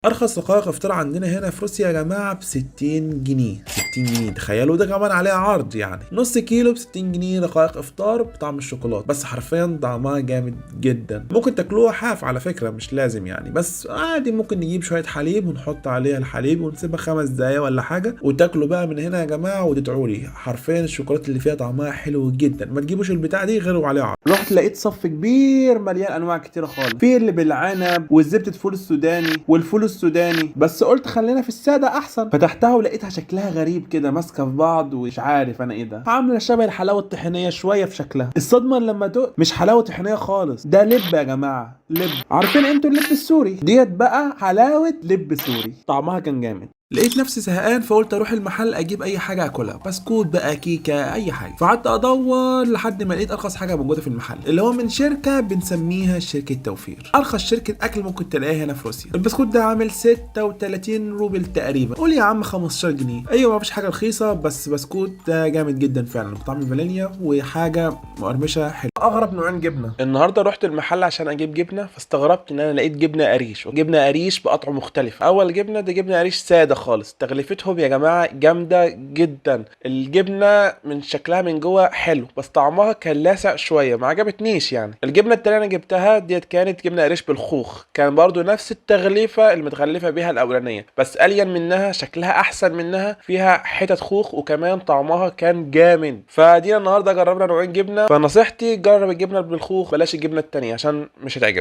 ارخص رقائق افطار عندنا هنا في روسيا يا جماعة ب 60 جنيه، 60 جنيه تخيلوا، ده كمان عليها عرض يعني نص كيلو ب 60 جنيه رقائق افطار بطعم الشوكولاتة، بس حرفيا طعمها جامد جدا. ممكن تاكلوها حاف على فكرة، مش لازم يعني، بس عادي ممكن نجيب شوية حليب ونحط عليها الحليب ونسيبها 5 دقايق ولا حاجة وتاكلوا بقى من هنا يا جماعة وتدعوا لي. حرفيا الشوكولاتة اللي فيها طعمها حلو جدا، ما تجيبوش البتاع دي غير وعليها عرض. رحت لقيت صف كبير مليان انواع كتيرة خالص، في اللي بالعنب والزبده فول السوداني والفول السوداني، بس قلت خلينا في السادة احسن. فتحتها ولقيتها شكلها غريب كده، ماسكه في بعض ومش عارف انا ايه ده، عامله شبه الحلاوة الطحينيه شوية في شكلها. الصدمة لما دقت مش حلاوة طحينيه خالص، ده لب يا جماعة، لب. عارفين انتوا اللب السوري؟ ديت بقى حلاوة لب سوري، طعمها كان جامد. لقيت نفسي زهقان فقلت اروح المحل اجيب اي حاجة اكلها، بسكوت بقى، كيكه، اي حاجة. فقعدت ادور لحد ما لقيت ارخص حاجة موجودة في المحل، اللي هو من شركة بنسميها شركة توفير، ارخص شركة اكل ممكن تلاقيها هنا في روسيا. البسكوت ده عامل 36 روبل تقريبا، قول يا عم 15 جنيه. ايوه ما فيش حاجة رخيصه، بس بسكوت ده جامد جدا فعلا، بطعم الفانيليا وحاجه مقرمشه حلوة. اغرب نوعين جبنه. النهارده رحت المحل عشان اجيب جبنه، فاستغربت ان انا لقيت جبنه قريش وجبنه قريش باطعم مختلفة. اول جبنه دي جبنه قريش ساده خالص، تغليفتهم يا جماعة جامدة جدا، الجبنة من شكلها من جوه حلو بس طعمها كان لاسع شوية، ما عجبتنيش يعني. الجبنة التانية انا جبتها ديت كانت جبنه قريش بالخوخ، كان برضو نفس التغليفه المتغلفه بيها الاولانية، بس الين منها، شكلها احسن منها، فيها حتت خوخ وكمان طعمها كان جامد. فدينا النهارده جربنا نوعين جبنه، فنصيحتي جرب الجبنة بالخوخ، بلاش الجبنة التانية عشان مش هتعجبك.